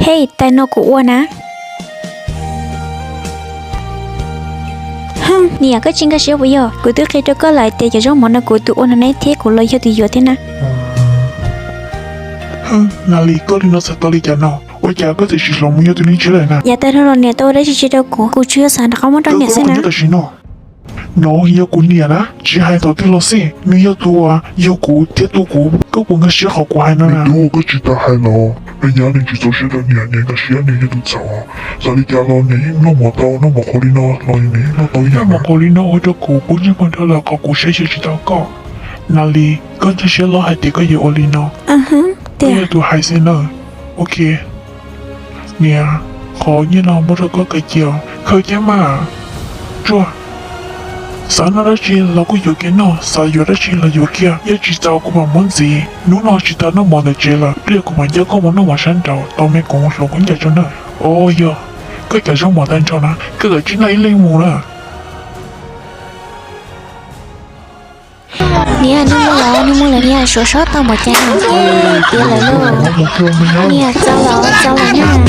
Hej, tais no kuv ua na. Niam, koj tsis nkag siab puas yog? Kuv twb qhia rau koj lawm tias cov zaub mov no kuv tus ua no ne, thiab kuv los yog tus yuav thiab na. Natalie, koj li no txhais tau li cas no? Ua cas koj txawm sim hloov mus yog tus neeg tshiab lawm na? Yav tag dhau los niam tau ua dab tsi tsis rau kuv, kuv tsuas yog xav rov qab muab rau niam xwb na. Tam sim no, no yog kuv niam na, tsis hais thaum twg los xij, nws yog tus uas yug kuv thiab tu kuv. Koj puas nkag siab qhov kuv hais no na? Tub, koj tsis tas hais los, me nyab nws tsis txaus siab rau niam, niam nkag siab nws yog tus txhaum. Txawm li cas los niam yeej noj mov tau, noj mov qhuav li no los niam yeej noj tau ib yam. Noj mov qhuav li no ua rau kuv poob ntsej muag dhau lawm, qhov kuv saib xyuas tsis tau koj. Natalie, koj nkag siab los hais tias koj yuav ua li no. Koj yog tus hais xwb na. Ok. Niam, qhov nyiaj no muab rau koj kaw cia. Khaws cia mas. Tsuag, xav noj dab tsi los kuj yuav kiag noj, xav yuav dab tsi los yuav kiag, yog tsis txaus kuv mam muab ntxiv. Hnub no tsis tas noj mov ntawm tsev lawm, pliag kuv mam coj koj mus noj mov sab nraud tau me, kuv hloov khaub ncaws tso na. Os yog, koj cov zaub mov tag nrho na, koj kav tsij noj ib leeg mus na. Niam, nws mus lawm, nws mus lawm niam, suav sab tau mov cas no tiav lawm lauj. Niam, txaus lawm, txaus lawm niam.